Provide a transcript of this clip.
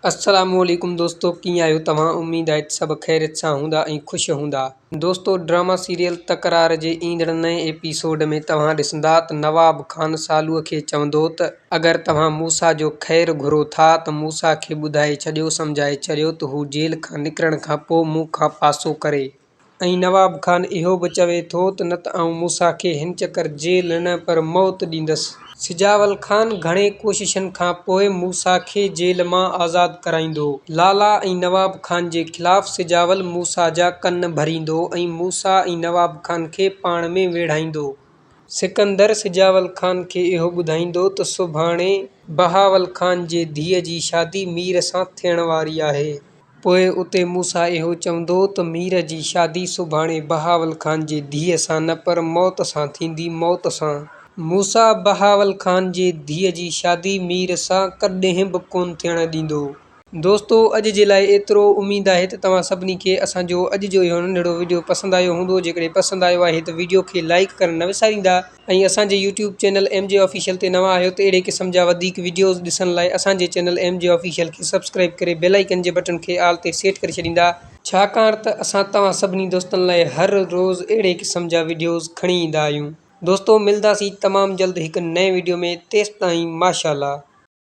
السلام عليڪم دوستو ڪيئن آهيو توهان اميد آهي ته سڀ خيريت سان هوندا ۽ خوش هوندا. دوستو ڊراما سيريل تڪرار جي ايندڙ نئين ايپيسوڊ ۾ توهان ڏسندا ته نواب خان سالوء کي چوندو ته اگر توهان موسيٰ جو خير گهرو ٿا ته موسيٰ کي ٻڌائي ڇڏيو سمجهائي ڇڏيو ته هو جيل کان نڪرڻ کان پوء مون کان پاسو ڪري. ۽ نواب خان اهو به چوي ٿو ته نه ته آئون موسيٰ کي هن چڪر جيل نه پر موت ڏيندس. سجاول خان گهڻي ڪوششن کان پوء موسيٰ کي جيل مان آزاد ڪرائيندو. لالا ۽ نواب خان جي خلاف سجاول موسيٰ جا ڪن ڀريندو ۽ موسيٰ ۽ نواب خان کي پاڻ ۾ ويڙهائيندو. سڪندر سجاول خان کي اهو ٻڌائيندو ته سڀاڻي بهاول خان جي ڌيء جي شادي مير سان ٿيڻ واري آهي. پوء اتي موسيٰ اهو چوندو ته مير جي شادي سڀاڻي بهاول خان جي ڌيء سان نه پر موت سان ٿيندي، موت سان. موسيٰ بهاول خان جي ڌيء جي شادي مير سان ڪڏهن به ڪونه ٿيڻ ڏيندو. دوستو اڄ جي لاء ايترو، اميد آهي ته توهان سڀني کي اسان جو اڄ جو اهو ننڍڙو وڊيو پسند آيو هوندو، جيڪڏهن پسند آيو آهي ته وڊيو کي لائيڪ ڪرڻ نه وساريندا. ۽ اسان جي يوٽيوب چينل ايم جي آفيشل تي نوان آهيو ته اهڙي قسم جا وڌيڪ وڊيوز ڏسڻ لاء اسان جي چينل ايم جي آفيشل کي سبسڪرائيب ڪري بيل آئيڪن جي بٽڻ کي آل تي سيٽ ڪري ڇڏيندا ڇاڪاڻ ته اسان توهان سڀني دوستن لاء هر روز اهڙي قسم جا وڊيوز کڻي ايندا آهيون دوستو ملداسين تمام جلد هڪ نئين وڊيو ۾ تيستائين ماشاءالله.